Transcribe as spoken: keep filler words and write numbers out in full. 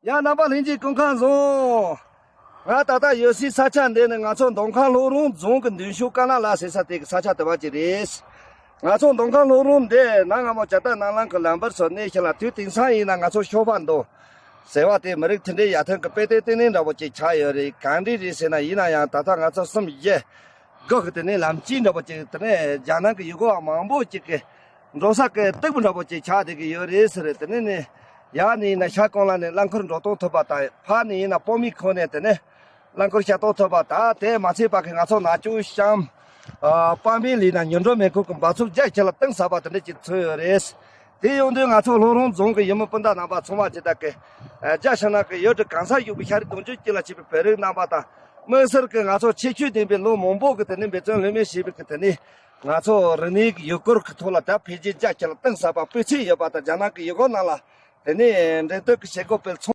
ཡང་རྣམ་པ་ལྷན་རྒྱས་སྐུ་ཁམས་བཟང་། ང་ད་ལྟ་ཡོད་སའི་ས་ཆ་འདི་ནི་ང་ཚོ་མདོ་ཁམས་སློབ་རོང་རྫོང་གི་མདུན་ཤོག་ཀ་ན་ལ་ཟེར་ས་དེ་གི་ས་ཆ་དེ་བ་ཅིག་རེད། ང་ཚོ་མདོ་ཁམས་སློབ་རོང་འདི་ན་སྔ་མོ་ཇ་རྟ་ནང་ལམ་གི་ལམ་བར་སོ་གནས་ཤིག་ལ། དུས་དེང་སང་ཡིན་ན་ང་ཚོ་ཤོ་པ་འདུག་ཟེར་བ་དེ་མི་རིགས་མཐུན་སྒྲིལ་ཡར་ཐོན་གི་དཔེ་དེབ་བསྟི་གནས་འདྲ་པོ་ཅིག་ཆགས་ཡོད་རེད། གང་འདྲ་རེད་ཟེར་ན། ཡིན་ན་ཡང་ད་ལྟ་ང་ཚོ་གསུམ་བཞི་དགུ་གི་དེ་ནས་ལམ་དཀྱིལ་འདྲ་པོ་ཅིག་དེ་ནས་རྒྱ་ནག་གི་ཡུལ་སྐོར་བ་མང་པོ་ཅིག་གི་འགྲོ་ས་གི་སྟེགས་བུ་འདྲ་པོ་ཅིག་ཆགས་བསྡད་ཀྱི་ཡོད་རེད་ཟེར། དེ་ནས་ནི་ཡར་ནས་ཡིན་ན་ཤར་ཀོང་ལ་ནས་རླངས་འཁོར་འགྲོ་གཏོང་ཐུབ་པ་དང་། ཕར་ནས་ཡིན་ན་སྤོ་མི་ཁོ་ནས་དེ་ནས་རླངས་འཁོར་བཞག་གཏོང་ཐུབ་པ་དང་། དེ་མ་ཚད་པ་གི་ང་ཚོ་ནག་ཆུ་གཤམ་ཨ་པ་མེ་ལི་ན་ཉི་འགྲོ་མེ་འཁོར་གི་འབབ་ཚུགས་རྒྱ་ཆེ་ལ་གཏིང་ཟབ་པ་དེ་འདྲ་ཅིག་ཚུད་ཡོད་རེད། དེ་ཡོང་དུས་ང་ཚོ་སློབ་རོང་རྫོང་གི་ཡུལ་མི་སྤུན་ཟླ་རྣམ་པ་ཚང་མ་ཇི་ལྟར་གི་ཨ་རྒྱ་ཕྱི་ནང་གི་ཡུལ་གྲུ་གང་སར་བཞུགས་པའི་ཤ་རུས་གདུང་རྒྱུད་གཅིག་ལ་བྱས་པའི་བོད་རིགས་རྣམ་པ་དང་། དམིགས་བསལ་གྱི་ང་ཚོ་ཁྱད་ཆོས་ལྡན་པའི་ལོ་མང་པོ་གི་དེ་ནས་འབད་བརྩོན་ལྷོད་མེད་བྱས་པའི་གི་དེ་ནས་ང་ཚོ་རིག་གནས་ཀྱི་ཡུལ་སྐོར་གྱི་ཐོག་ལ་ད་འཕེལ་རྒྱས་རྒྱ་ཆེ་ལ་གཏིང་ཟབ་པ་སྤུས་ཚད་ཡོད་པ་དང་། རྒྱ་ནག་གི་ཡུལ་སྐོར་ནང་ལ་དེ་ནས་འགྲེམས་སྟོན་གྱི་བྱེད་སྒོ་སྤེལ་ཚོང་